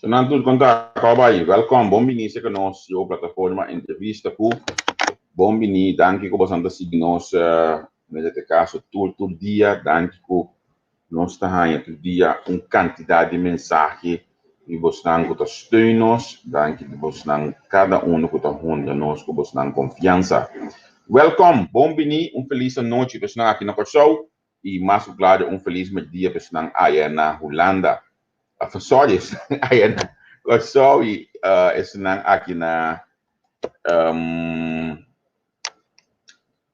Nan tur konta kòbay, wèlkòm, bon bini serka nos yo plataforma Entrevista ku Bon bini, danki ku boso ta sigui nos na este kaso tur tur dia, danki ku nos ta haña tur dia un kantidat di mensahe di bosnan ku ta steun nos, danki di bosnan kada uno ku ta honra nos ku bosnan konfiansa. Wèlkòm, bon bini, un felis anochi pa esnan aki na Kòrsou i mas ku klaro un felis merdia pa esnan aya na Hulanda. Sorry, esnan aya na Kòrsou i esnan aki na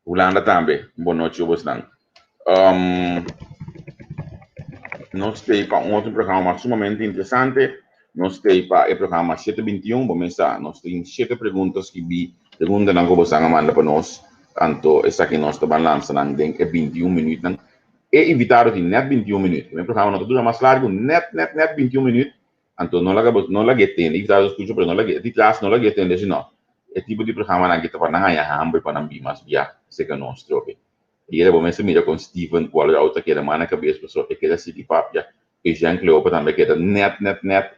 Hulanda tambe. Un bon nochi bosnan. Nos t'ei pa un otro programa mas sumamente interesante. Nos t'ei pa e programa 721. Bo mesa, nos tin shete pregunta skibí, preguntanan ku bosan a manda pa nos. Anto esaki nos ta ban lansa nan den e 21 minuutnan. E invitado tin nèt 21 minuut. E programa no ta dura mas largu, nèt, nèt, nèt 21 minuut. Anto no laga bo, no lag'é tende. Invitado ta skucha, pero no lag'é, di klas no lag'é tende sino e tipo di programanan aki ta pa nan haña hamber pa nan bin mas bia serka nos trobe. Ayera bo mester mira kon Steven Walrout ta keda man na kabes pasobra e keda sigui papia. Eugène Cleopa tambe a keda nèt, nèt, nèt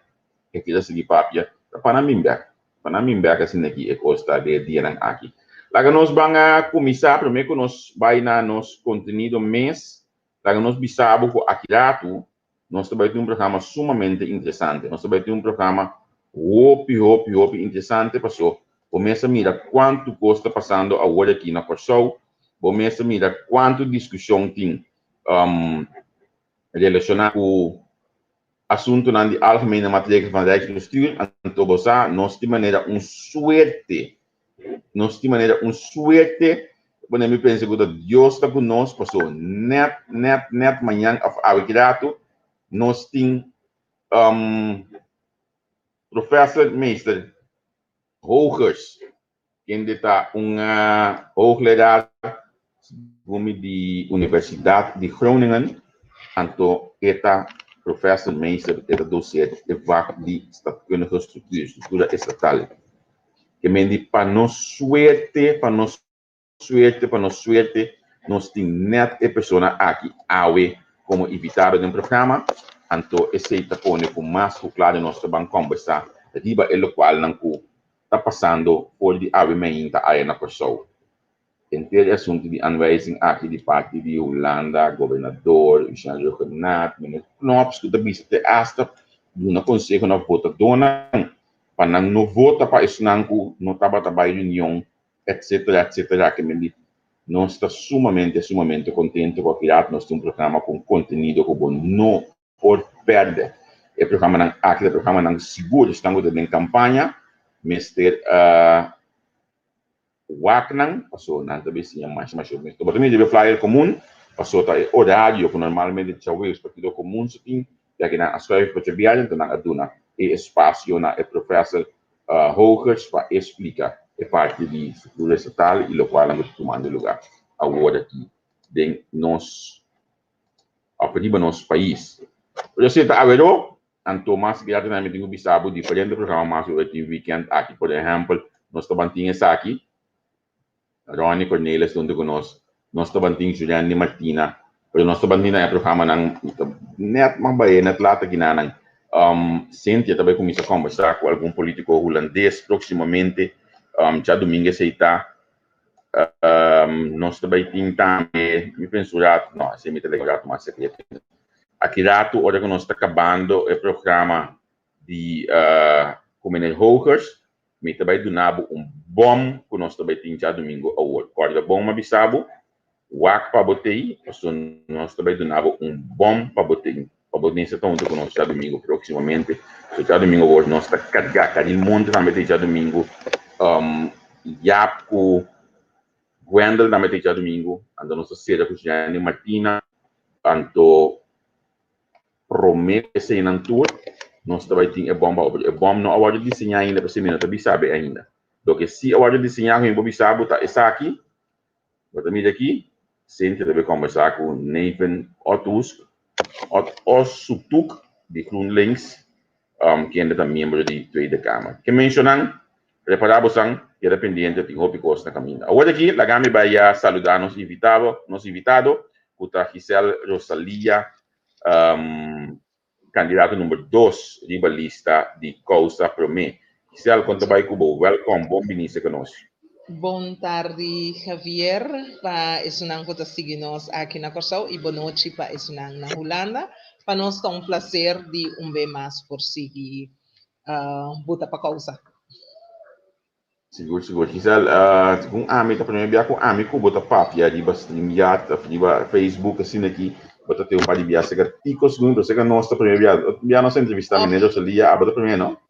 e keda sigui papia. Ta pa nan bin bèk. Pa nan bin bèk asina ki e kos ta den e dianan aki. Laga nos ban a kuminsá promé ku nos bai na nos kontenido mes. Laga nos bisa bo ku aki ratu nos ta bai tin un programa sumamente interesante. Nos ta bai tin un programa hopi, hopi, hopi interesante paso bo mes a mira kuantu kos ta pasando awor aki na Kòrsou. Bo mes a mira kuantu diskushon tin relashoná ku asuntunan di Algemene Maatregelen van Rijksbestuur. Anto bo sa nos tin manera un suerte, nos tin manera un suerte, pone mi pensa ku ta Dios ta ku nos, paso nèt, nèt, nèt mañan òf awe ki ratu nos tin Professor Meester Hogers kende ta un hoogleraar segun mi di Universidad di Groningen, anto e ta professor meester, e ta doseer e vak di stadkundige structuur, structura estatal. Ke men di pa nos suerte, pa nos suerte, pa nos suerte, nos tin net e persona aki awe komo invitado den programa, anto esei ta pone ku mas ku klaro nos ta ban kombersá riba e lokualnan ku ta pasando for di awe meinta aya na Kòrsou. Henter e asuntu di aanwijzing aki di parti di Hulanda, gobernador, Jean Rhuggenaath, meneer Knops ku ta bisa te asta duna konseho na votadónan pa nan no vota pa esnan ku no tabata bai reunion etcetera etcetera ke men di nos ta sumamente sumamente contento ku akidat nos tin un programa ku un contenido ku bo no por perde. E programanan aki ta programanan sigur esnan ku ta den kampaña mester wak nan paso nan ta bisiña masha masha hopi. Bo ta mira riba e flyer komun paso ta e orario ku normalmente djaweves partido komun sa tin ya ki nan a schuif pa djabièrnè enton nan a duna e espasio na e professor Hogers pa e splika e parti di struktura estatal i lokual nan ku ta tumando lugá awor aki den nos òf riba nos pais. Pero si ta aweró, anto mas gratis nan mi tin ku bisa bo diferente programa mas ku tin weekend aki. Por ehèmpel, nos tabatin esaki. Ronnie Cornelis huntu ku nos. Nos tabantin Juliandy Martina, pero nos tabantin na e programanan net mas bai net laat aki nanan. Cynthia ta bai kuminsá kòmbersá ku algun polítiko hulandes próksimamente. Djadumingu esei ta. Nos ta bai tin tambe, mi pensa un ratu, no, esei mi ta lei un ratu mas sekreto. Aki ratu ora ku nos ta kabando e programa di ku meneer Hogers, Mi ta bai duna bo un bòm ku nos ta bai tin djadumingu awor. Kòrda bon m'a bisa bo, wak pa bo tei, pasobra nos ta bai duna bo un bòm pa bo tei, pa bo mester ta huntu ku nos djadumingu próksimamente. So djadumingu awor nos ta kargá, Karil Monte tambe tei djadumingu, Jaap ku Gwendel tambe tei djadumingu, anto nos ta sera ku Jenny Martina, anto. Promé ku eseinan tur, nos ta bai tin e bòm pa obre. E bòm no a wòrdu diseñá ainda, p'esei mi no ta bisa bo ainda. Loke sí a wòrdu diseñá ku mi por bisa bo ta esaki, bo ta mira aki, Cynthia ta bai kòmbersá ku Nathan Otusk, Ot Osutuk di GroenLinks, kende ta miembro di Tweede Kamer. Ke menshonan, prepará bosan, keda pendiente, tin hopi kos na kaminda. Awor aki, laga mi bai ya saludá nos invitado, nos invitado, ku ta Giselle Rosalia. Kandidato number 2 riba lista di Kousa Promé. Giselle, kon ta bai ku bo? Wèlkòm, bon bini serka nos. Bon tardi Javier, pa esunnan ku ta sigui nos aki na Kòrsou i bonochi pa esunnan na Hulanda. Pa nos ta un plaser di un be mas por sigui buta pa kousa. Sigur, sigur. Giselle, segun ami ta prome bia ku ami ku bo ta papia riba StreamYard of riba Facebook asina aki, bo ta tin un par di bia serka Tico segun, pero serka nos ta prome bia. Otro bia nos a entrevista meneer Rosalia, abo ta prome no?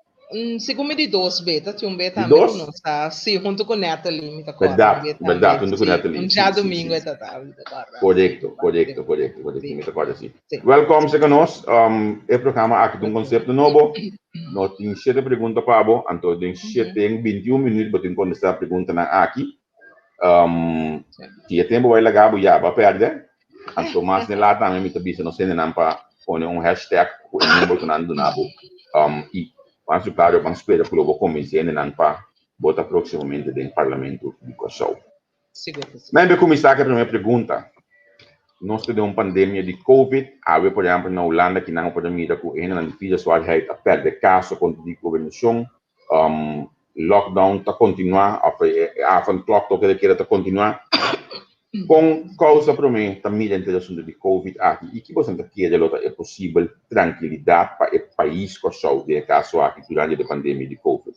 Segun mi di dos be, ta tin un be tambe ku nos ta, si, huntu ku Natalie, mi ta kòrda un be tambe. Bèrdat, huntu ku Natalie. Un djadumingu e ta ta, mi ta kòrda. Korekto, korekto, korekto, korekto, mi ta kòrda si. Wèlkòm serka nos, e programa aki ta un konsepto nobo. Nos tin shete pregunta pa bo, anto den shete en bintiun minuut bo tin kontestá preguntanan aki. Si e tempu bai laga bo ya bo a pèrdè. Anto mas den lat tambe mi ta bisa nos hendenan pa pone un hashtag ku e number ku nan duna bo. I mas ku klaro ban spera ku lo bo konvensé hendenan pa bota próksimamente den Parlamento di Kòrsou. Nan be kuminsá ku e promé pregunta. Nos ta den un pandemia di Covid. Awe, por ehèmpel, na Hulanda kinan bo por a mira ku e hendenan di vidazuarheid a pèrdè kaso kontra di gobernashon. Lockdown ta kontinuá òf e avondklok toke de keda ta kontinuá. Kon kousa promé ta mira henter e asuntu di Covid aki i ki boso ta kere lo ta e posibel trankilidat pa e pais Kòrsou den e kaso aki durante di e pandemia di Covid?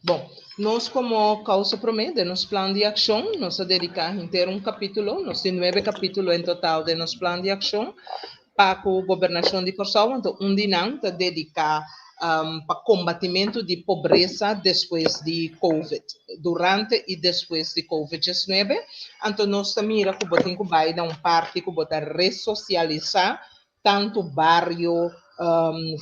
Bon, nos komo Kousa Promé den nos plan di akshon nos a dediká henter un kapítulo, nos tin nuebe kapítulo en total den nos plan di akshon pa ku gobernashon di Kòrsou, anto un di nan ta dediká pa kombatimentu di pobresa despues di Covid, durante i despues di Covid diesnuebe. Anto nos ta mira ku bo tin ku bai na un parti ku bo ta resosialisá tantu bario,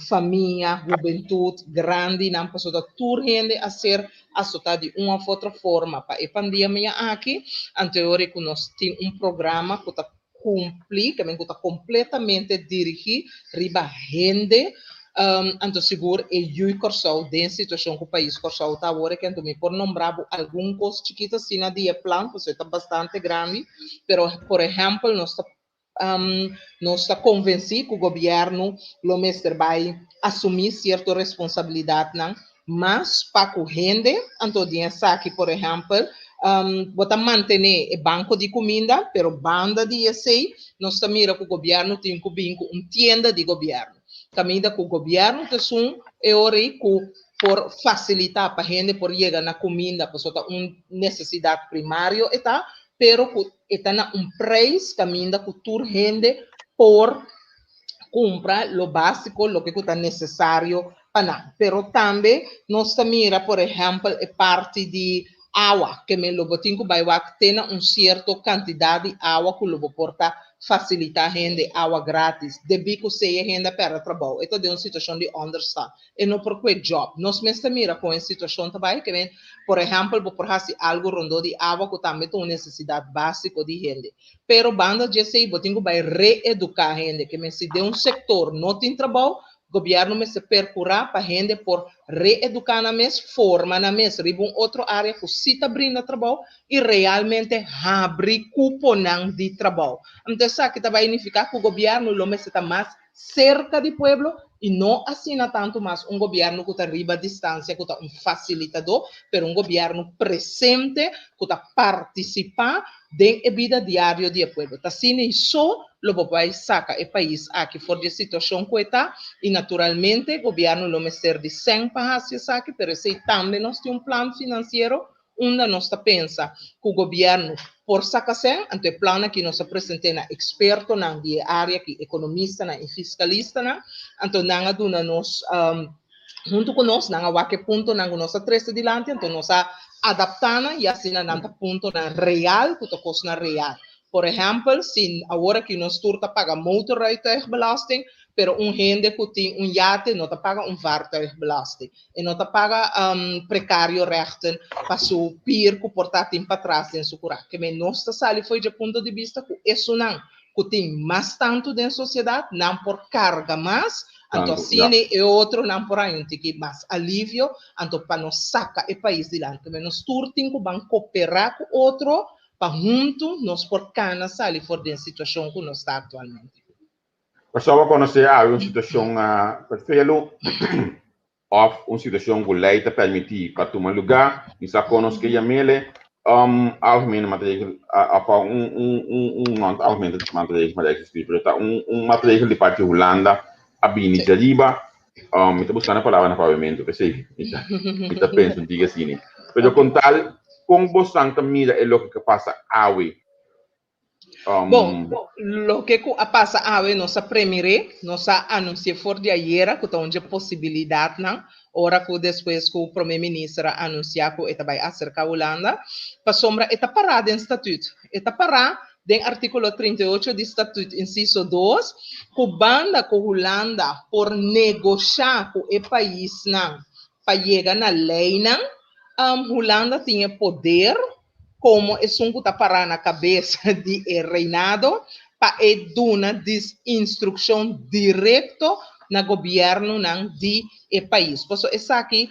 famia, hubentut, grandinan, pasobra tur hende a ser asotá di un òf otro forma pa e pandemia aki. Anto e ora ku nos tin un programa ku ta kumpli, ke men ku ta kompletamente dirigí riba hende, anto sigur e yu Kòrsou den situashon ku pais Kòrsou ta awor aki. Anto mi por nombra bo algun kos chikitu asina di e plan, pasobra e ta bastante grandi, pero por ehèmpel nos ta Nos ta konvensí ku gobièrnu lo mester bai asumí sierto responsabilidatnan mas pa ku hende. Anto den esaki, por ehèmpel, bo ta mantené e banko di kuminda, pero banda di esei nos ta mira ku gobièrnu tin ku bin ku un tienda di gobièrnu, kaminda ku gobièrnu ta esun e ora ei ku por fasilitá pa hende por yega na kuminda, pasobra ta un nesesidat primario e ta, pero ku e ta na un prijs kaminda ku tur hende por kumpra lo básiko, loke ku ta nesesario pa nan. Pero tambe nos ta mira, por ehèmpel, e parti di awa, ke men lo bo tin ku bai wak te na un sierto kantidat di awa ku lo bo por ta fasilitá hende awa grátis, debí ku sea hende a pèrdè trabou, e ta den un situashon di ònderstan. E no por kue job. Nos mes ta mira kon e situashon ta bai, ke men, por ehèmpel, bo por hasi algu rondó di awa ku tambe ta un nesesidat básiko di hende. Pero banda di esei bo tin ku bai reeduká hende, ke men si den un sektor no tin trabou, gobièrnu mester perkurá pa hende por reeduká nan mes, forma nan mes riba un otro área ku sí ta brinda trabou i realmente habri kuponan di trabou. Anto esaki ta bai nifiká ku gobièrnu lo mester ta mas serka di pueblo i no asina tantu mas un gobièrnu ku ta riba distansia ku ta un fasilitadó, pero un gobièrnu presente ku ta partisipá den e bida diario di e pueblo. Ta asina i so lo bo bai saka e pais aki for di e situashon ku e ta i naturalmente gobièrnu lo mester di sèn pa hasi esaki, pero esei tambe nos tin un plan finansiero unda nos ta pensa ku gobièrnu por saka sèn, anto e plan aki nos a present'é na ekspertonan di e área aki, ekonomistanan i fiskalistanan, anto nan a duna nos huntu ku nos, nan a wak e puntonan ku nos a trese dilanti, anto nos a adaptá nan i asina nan ta puntonan real ku ta kosnan real. Por ehèmpel, si awor aki nos tur ta paga motorrijtuigbelasting, pero un hende ku tin un yate no ta paga un vaartuigbelasting. E no ta paga precario rechten pa su pier ku por ta tin patras den su kurá. Ke men nos ta sali fo'i dje punto di bista ku esunnan ku tin mas tantu den sosiedat, nan por karga mas, anto asina e otronan por haña un tiki mas alivio, anto pa nos saka e pais dilanti. Ke men nos tur tin ku ban koperá ku otro pa huntu nos por kana sali for den situashon ku nos ta aktualmente. Kòrsou a konosé awe un situashon perfelu òf un situashon ku lei ta permití pa tuma lugá, mi sa kon nos ke yam'ele, algemene maatregel òf un un un un no ta algemene maatregel van Rijksbestuur pero ta un un maatregel di parti Hulanda a bini djariba. Mi ta buskando e palabra na papiamentu p'esei mi ta mi ta pensa un tiki asina. Pero kon tal kon bosan ta mira e loke ke pasa awe? Bon, loke ku a pasa awe nos a premir'é, nos a anunsi'é for di ayera ku ta un dje posibilidatnan ora ku despues ku Prome Minister a anunsiá ku e ta bai aserká Hulanda, pasobra e ta pará den Statüt, e ta pará den artíkulo 38 di Statüt insiso dos, ku banda ku Hulanda por negoshá ku e paisnan pa yega na leinan, Hulanda tin e poder komo esun ku ta pará na kabes di e reinado pa e duna instrukshon direkto na gobièrnunan di e pais. Pasobra esaki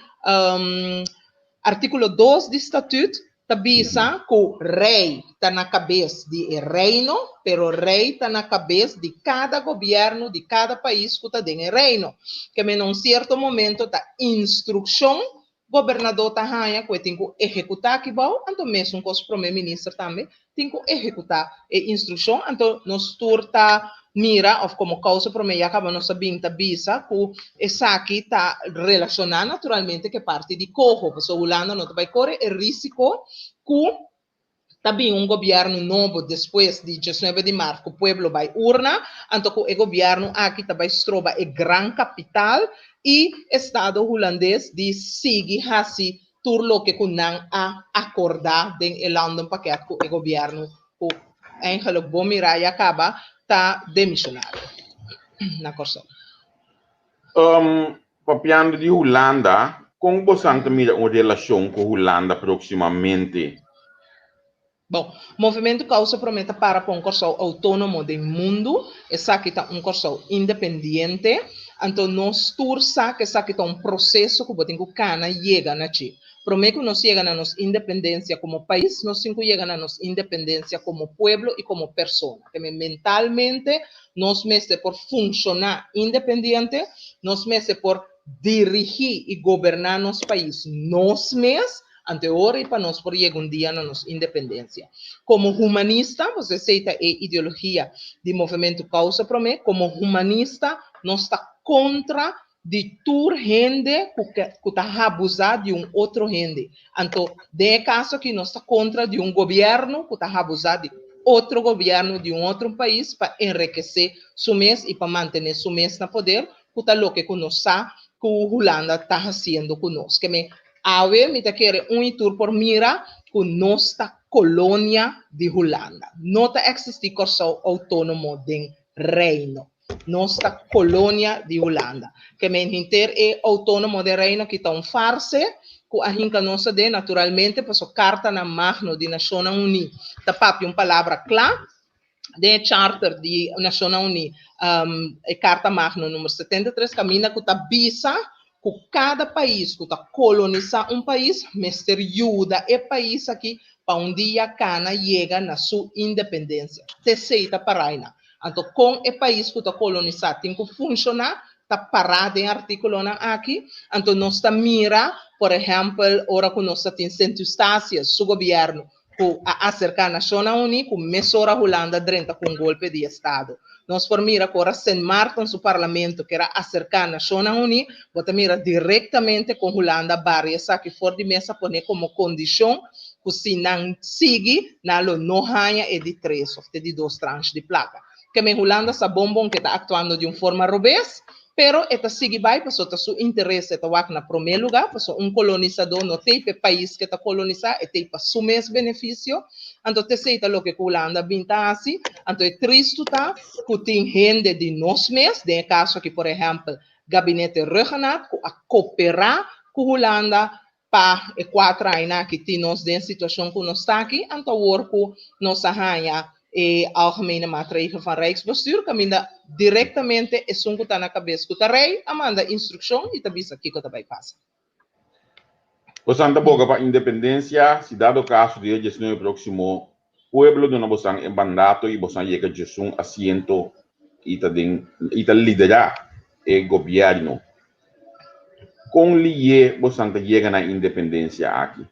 artíkulo dos di Statüt ta bisa ku rei ta na kabes di e reino, pero rei ta na kabes di kada gobièrnu di kada pais ku ta den e reino. Ke men na un sierto momento ta instrukshon Gobernadó ta haña ku e tin ku ehekutá aki bou, anto mesun kos promé minister tambe tin ku ehekutá e instrukshon. Anto nos tur ta mira òf komo kousa promé ya kaba nos a bin ta bisa ku esaki ta relashoná naturalmente ku e parti di koho, pasobra Hulanda no ta bai kore e rísiko ku ta bin un gobièrnu nobo despues di diesnuebe di mart ku pueblo bai urna, anto ku e gobièrnu aki ta bai stroba e gran kapital i estado hulandes di sigui hasi tur loke ku nan a akordá den e landenpakket ku e gobièrnu ku eigenlijk bo mirá ya kaba ta demishonario na Kòrsou. Papiando di Hulanda, kon bosan ta mira un relashon ku Hulanda próksimamente? Bon, Movementu Kousa Promé ta para pa un Kòrsou outónomo den mundu. Esaki ta un Kòrsou independiente. Anto nos tur sa ku esaki ta un proseso ku bo tin ku kana yega na dje. Promé ku nos yega na nos independensia komo pais, nos tin ku yega na nos independensia komo pueblo i komo persona. Te mentalmente Nos mester por funshoná independiente, nos mester por dirigí i goberná nos pais nos mes, ante ora i pa nos por yega un dia na nos independensia. Komo humanista, pasobra esei ta e ideologia di Movementu Kousa Promé, komo humanista nos ta kontra di tur hende ku ke ku ta habusá di un otro hende. Anto den e kaso aki nos ta kontra di un gobièrnu ku ta habusá di otro gobièrnu di un otro pais pa enrekesé su mes i pa mantené su mes na poder, ku ta loke ku nos sa ku Hulanda ta hasiendo ku nos. Ke men awe mi ta kere un i tur por mira ku nos ta kolonia di Hulanda. No ta eksistí Kòrsou outónomo den Reino. Nos ta kolonia di Hulanda. Ke men hinter e outónomo den Reino ki ta un farse ku a hinka nos aden, naturalmente paso Kartanan Magno di Nashonnan Uní ta papia un palabra kla. Den e Charter di Nashonnan Uní, e Karta Magno number 73 kaminda ku ta bisa ku kada pais ku ta kolonisá un pais mester yuda e pais aki pa un dia kana yega na su independensia. T'esei ta paraina. Anto kon e pais ku ta kolonisá tin ku funshoná ta pará den artíkulonan aki. Anto nos ta mira, por ehèmpel, ora ku nos ta tin Sint Eustatius su gobièrnu ku a aserká Nashonnan Uní ku mesora Hulanda drenta ku un golpe di estado. Nos por mira ku ora Sint Maarten su parlamento ker a aserká Nashonnan Uní, bo ta mira direktamente kon Hulanda bari esaki for di mesa pone komo kondishon ku si nan sigui, nan lo no haña e di tres òf te di dos tranche di plaka. Keme Hulanda sa bon bon ku e ta aktuando di un forma robes, pero e ta sigui bai pasobra ta su interes e ta wak na promé lugá, pasobra un kolonisadó no t'ei pa e pais ku e ta kolonisá, e t'ei pa su mes benefisio. Anto t'esei ta loke ku Hulanda a bin ta hasi. Anto e tristu ta ku tin hende di nos mes, den e kaso aki por ehèmpel Gabinete Rhuggenaath, ku a koperá ku Hulanda Pa e kuater aña aki tin nos den situashon ku nos ta aki, anto awor ku nos a haña e Algemene Maatregel van Rijksbestuur kaminda direktamente esun ku ta na kabes ku ta rei a manda instrukshon i ta bisa kiko ta bai pasa. Bosan ta boga pa independensia, si dado kaso dia 19 proksimo pueblo duna bosan e mandato i bosan yega 11 asiento. I ta den i ta liderá e gobièrnu. Kon lié bosan ta yega na independensia aki?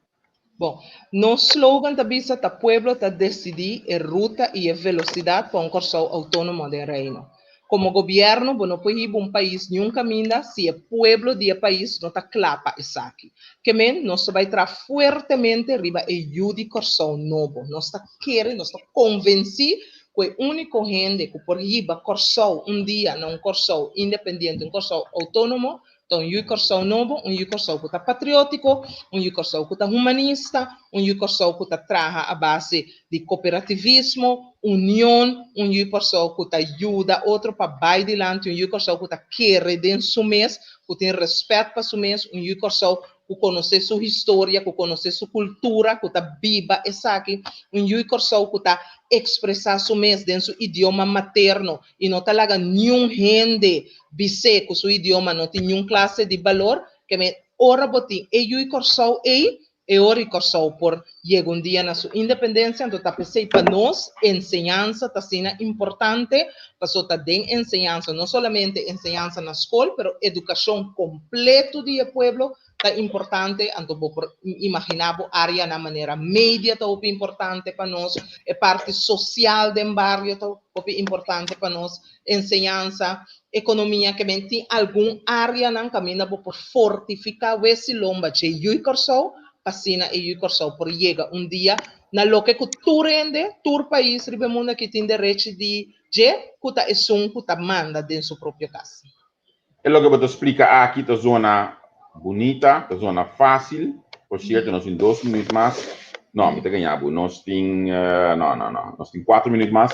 Bon, nos slogan ta bisa ta pueblo ta desidí e ruta i e velosidat pa un Kòrsou outónomo den Reino. Komo gobièrnu bo no por hiba un pais niun kaminda si e pueblo di e pais no ta kla pa esaki. Ke men nos ta bai traha fuertemente riba e yu di Kòrsou nobo. Nos ta kere, nos ta konvensí ku e úniko hende ku por hiba Kòrsou un dia na un Kòrsou independiente, un Kòrsou outónomo, ta un yu Kòrsou nobo, un yu Kòrsou ku ta patriótiko, un yu Kòrsou ku ta humanista, un yu Kòrsou ku ta traha a base di kooperativismo, union, un yu Kòrsou ku ta yuda otro pa bai dilanti, un yu Kòrsou ku ta kere den su mes, ku tin rèspèt pa su mes, un yu Kòrsou ku konosé su historia, ku konosé su kultura, ku ta biba esaki, un yu Kòrsou ku ta ekspresá su mes den su idioma materno i no ta laga niun hende bis'é ku su idioma no tin niun klase di balor, ke men ora bo tin e yu Kòrsou ei, e ora i Kòrsou por yega un dia na su independensia. Anto ta p'esei pa nos enseñansa ta asina importante, paso ta den enseñansa, no solamente enseñansa na skol, pero edukashon kompleto di e pueblo ta importante. Anto bo por imaginá bo áreanan manera media ta hopi importante pa nos, e parti sosial den bario ta hopi importante pa nos, enseñansa, ekonomia, ke men tin algun áreanan kaminda bo por fortifiká wes i lomba dje yu Kòrsou, pa asina e yu Kòrsou por yega un dia na loke ku tur hende, tur pais riba e mundu aki tin derechi di dje, ku ta esun ku ta manda den su propio kas. E loke bo ta splika aki ta zona bunita, ta zona fásil. Por sierto, nos tin dos minüt mas. No, mi ta gaña bo. Nos tin, no, no, no, nos tin kuater minüt mas.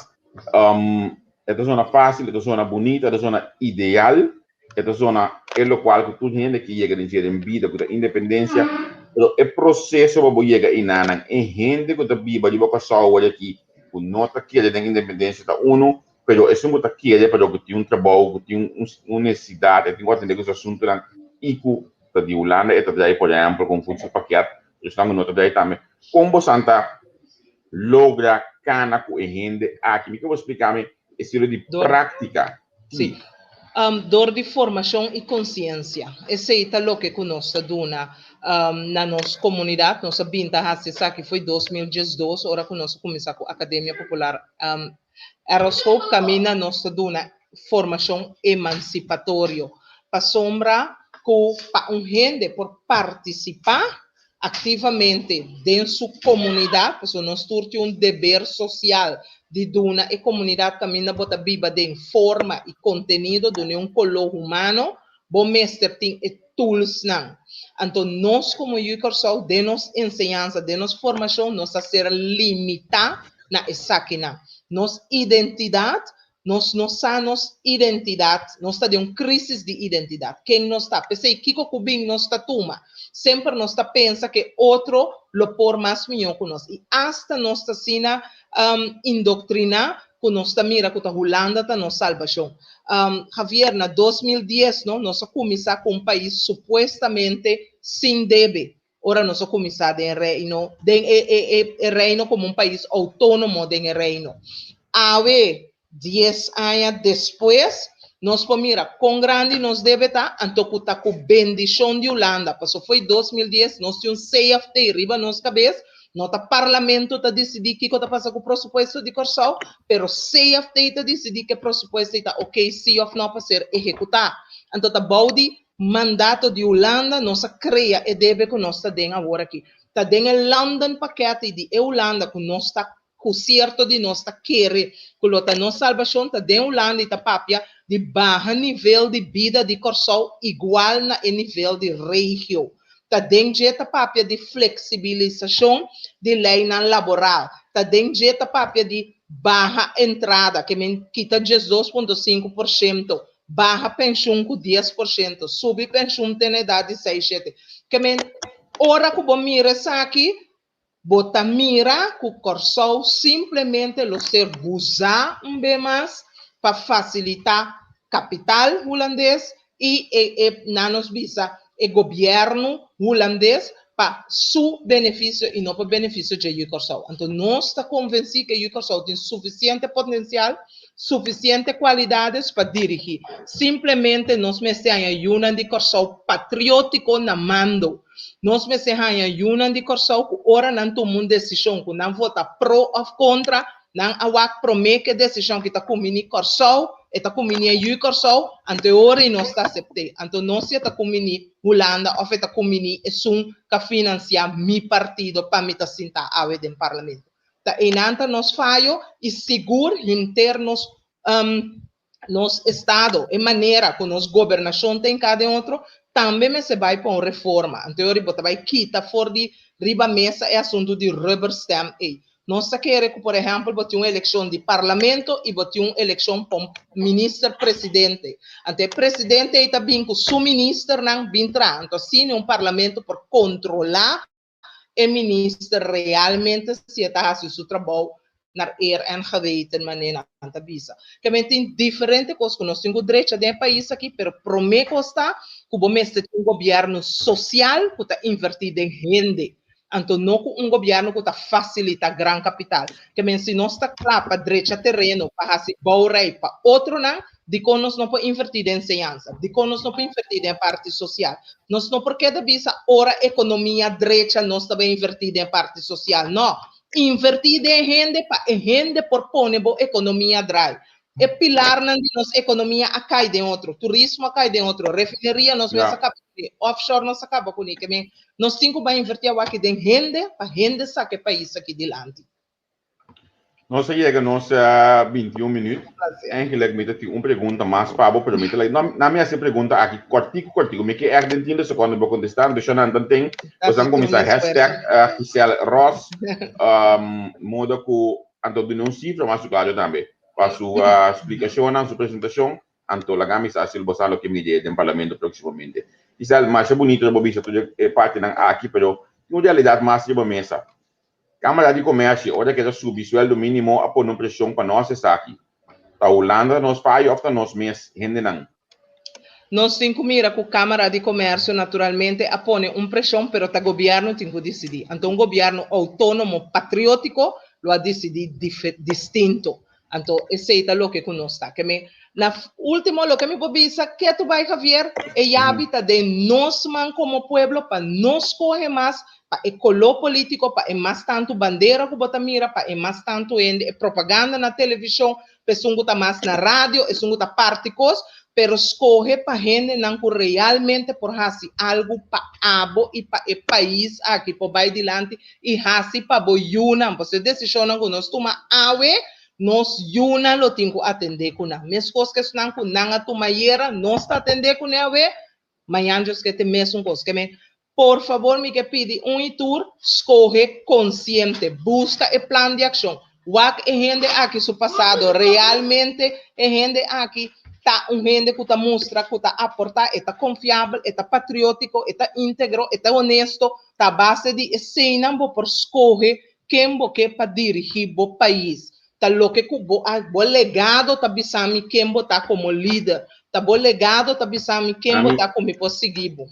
E ta zona fásil, e ta zona bunita, e ta zona ideal, e ta zona e lokual ku tur hende ke yega den dje den bida ku ta independensia, pero e proseso pa bo yega einanan, e hende ku ta biba riba Kòrsou awor aki ku no ta kere den independensia ta unu, pero esun ku ta kere pero ku tin un trabou, ku tin un nesesidat, e tin ku atendé ku su asuntunan i ku ta di Hulanda e ta drai por ehèmpel ku un voedselpakket, pero esnan ku no ta drai tambe, kon bosan ta logra kana ku e hende aki? Mi ke bo splika mi estilo di práktika. Sí. Dor di formashon i konsiensia. Esei ta loke ku nos ta duna na nos komunidat. Nos a bin ta hasi esaki foi 2012 ora ku nos a kuminsá ku Akademia Popular Aeroscope kaminda nos ta duna formashon emansipatorio. Pasobra ku pa un hende por partisipá aktivamente den su komunidat, pasobra nos tur tin un deber sosial di duna e komunidat kaminda bo ta biba den forma i kontenido, dun'é un koló humano, bo mester tin e toolsnan. Anto nos komo yu Kòrsou den nos enseñansa, den nos formashon nos ta ser limitá na esakinan. Nos identidat, nos no sa nos identidat, nos ta den un krísis di identidat. Ken nos ta? P'esei kiko ku bin nos ta tuma. Semper nos ta pensa ku e otro lo por mas mihó ku nos. I asta nos ta asina indoktriná ku nos ta mira ku ta Hulanda ta nos salbashon. Javier, na 2010 no, nos a kuminsá ku un pais supuestamente sin debe, ora nos a kuminsá den Reino, den e e e e Reino komo un pais outónomo den e Reino. Awe, dies aña despues, nos por mira kon grandi nos debe ta, anto ku ta ku bendishon di Hulanda, paso fo'i 2010 nos tin un CFT riba nos kabes, no ta Parlamento ta disidí kiko ta pasa ku presupuesto di Kòrsou, pero CFT ta disidí ke presupuesto ei ta oké sí òf nò pa ser ehekutá. Anto ta bou di mandato di Hulanda nos a krea e debe ku nos ta den awor aki. Ta den e landenpakket ei di e Hulanda ku nos ta ku sierto di nos ta kere ku lo ta nos salbashon, ta den Hulanda i ta papia di baha nivel di bida di Kòrsou igual na e nivel di regio. Ta den dje ta papia di fleksibilisashon di leinan laboral. Ta den dje ta papia di baha entrada, ke men kita 12.5%, baha penshun ku 10%, subi penshun te na edat di seis shete. Ke men ora ku bo mira esaki, bo ta mira ku Kòrsou simplemente lo ser huzá un be mas pa fasilitá kapital hulandes i e e nan nos bisa e gobièrnu hulandes. pa su benefisio i no pa benefisio dje Yu Kòrsou. Anto nos ta konvensí ku e Yu Kòrsou tin sufisiente potensial, sufisiente kualidades pa dirigí. Simplemente nos mester haña yunan di Kòrsou patriótiko na mando. Nos mester haña yunan di Kòrsou ku ora nan tuma un desishon ku nan vota pro òf kontra, Nan a wak promé ku e desishon ki ta kumbiní Kòrsou, e ta kumbiní e yu Kòrsou, anto e ora ei nos ta asept'é. Anto no si e ta kumbiní Hulanda òf e ta kumbiní esun ku a finansiá mi partido pa mi ta sintá awe den parlamento. Ta einan ta nos fayo i sigur henter nos nos estado, e manera ku nos gobernashon ta hinká den otro, tambe mester bai pa un reforma. Anto e ora bo ta bai kita for di riba mesa e asuntu di rubber stamp ei. Nos ta kere ku, por ehèmpel, bo tin un elekshon di parlamento i bo tin un elekshon pa un minister presidente. Anto e presidente ei ta bin ku su ministernan bin traha. Anto asina un parlamento por kontrolá e minister realmente si e ta hasi su trabou naar eer en geweten manera nan ta bisa. Ke men tin diferente kos ku nos tin ku drecha den e pais aki, pero prome kos ta ku bo mester tin un gobièrnu sosial ku ta invertí den hende, anto no ku un gobièrnu ku ta fasilitá gran kapital. Ke men si nos ta kla pa drecha tereno pa hasi bouwrij pa otronan, Dikon nos no por invertí den enseñansa? Dikon nos no por invertí den e parti sosial? Nos no por keda bisa ora ekonomia drecha nos ta bai invertí den e parti sosial. No! Invertí den e hende pa e hende por pone bo ekonomia drai. E pilarnan di nos ekonomia a kai den otro. Turismo a kai den otro. Refineria nos mes a kaba kuné. Offshore nos a kaba kuné. Ke men nos tin ku bai invertí awaki den hende pa hende saka e pais aki dilanti. Nos a yega nos 21 minuut. Eigenlijk mi ta tin un pregunta mas pa bo, pero mi ta like, no, na mi hasi pregunta aki kortiku kortiku. Mi ke echt den 30 sekonden bo kontestá. Dus nan tan ten, nos a kuminsá hashtag Giselle Ros, modo ku anto duna un sifra mas su klaro tambe. Pa su splikashonnan, su presentashon, anto laga mi sa si bo sa loke mi idea den parlamento próksimamente. Giselle, masha bunito bo bisa tur e partinan aki, pero tin un realidat mas riba mesa. Cámara di Comercio ora ke ta subi sueldo mínimo a pone un presion pa nos esaki. Ta Hulanda ta nos fayo of ta nos mes hendenan? Nos tin cu mira cu Cámara di Comercio naturalmente a pone un presion pero ta gobierno tin cu dicidi. Anto un gobierno autonomo patriotico lo a dicidi distinto. Anto esey ta loke cu nos ta. Ke mi na ultimo loke mi por bisa ketu bay Javier, e yabi ta den nos man como pueblo pa no scoge mas pa e color politico, pa e mas tanto bandera cu bo ta mira, pa e mas tanto hende, e propaganda na television, pa esun cu ta mas na radio, esun cu ta parti cos, pero scoge pa hendenan cu realmente por haci algo pa abo y pa e pais aki por bay dilanti y haci pa bo yunan, pasobra e decisionnan cu nos tuma awe, nos yunan lo tin cu atende cu nan. Mescos cu esnan cu nan a tuma ayera, nos ta atende cu ne awe, mañan Dios ke te mesun cos. Ke men, por fabor mi ke pidi un y tur, scoge consciente, busca e plan di accion, wak e hende aki su pasado, realmente e hende aki ta un hende cu ta mustra cu ta aporta, e ta confiabel, e ta patriotico, e ta integro, e ta honesto, Ta base di eseinan bo por skohe ken bo ke pa dirigí bo pais. Ta loke ku bo a, bo legado ta bisa mi ken bo ta komo lider. Ta bo legado ta bisa mi ken bo ta ku mi por sigui bo.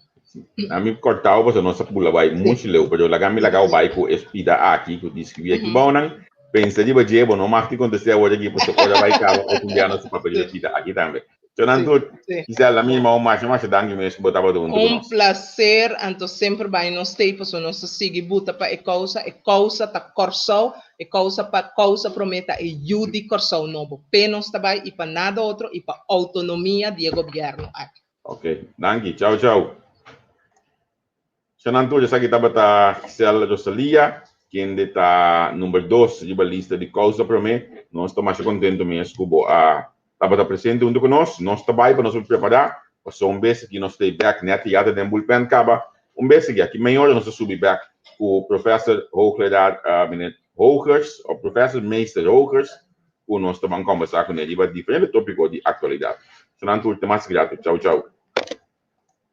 Ami kòrta bo pasobra nos a pula bai muchu leu, pero laga mi laga bo bai ku e spida aki ku tin skribí aki bou nan. Pensa riba dje, bo no mag di kontest'é awor aki pasobra ora bai kaba otro bia nos ta papia riba e pida aki tambe. Chonan tur, Giselle, mi irmão, masha masha danki mes ku bo tabata huntu ku Un nos. placer, anto semper bai nos tei pasobra nos ta sigui buta pa e kousa, e kousa ta Kòrsou, e kousa pa kousa promé ta e yu di Kòrsou nobo. P'e nos ta bai i pa nada otro i pa outonomia di e gobièrnu aki. Ok, danki. Chau chau. Chonan tur, esaki tabata Giselle Rosalia, kende ta number dos riba lista di Kousa Promé. Nos ta masha kontento mes ku bo a tabata presente huntu ku nos. Nos ta bai pa nos por prepará, pasobra un bes aki nos ta e bèk nèt ya ta den bullpen kaba. Un bes aki, aki mei ora nos ta subi bèk ku Professor Hoogleraar meneer Hogers òf Professor Meester Hogers ku nos ta ban kòmbersá kuné riba diferente tópiko di aktualidat. Chonan tur, te mas grato. Chau chau.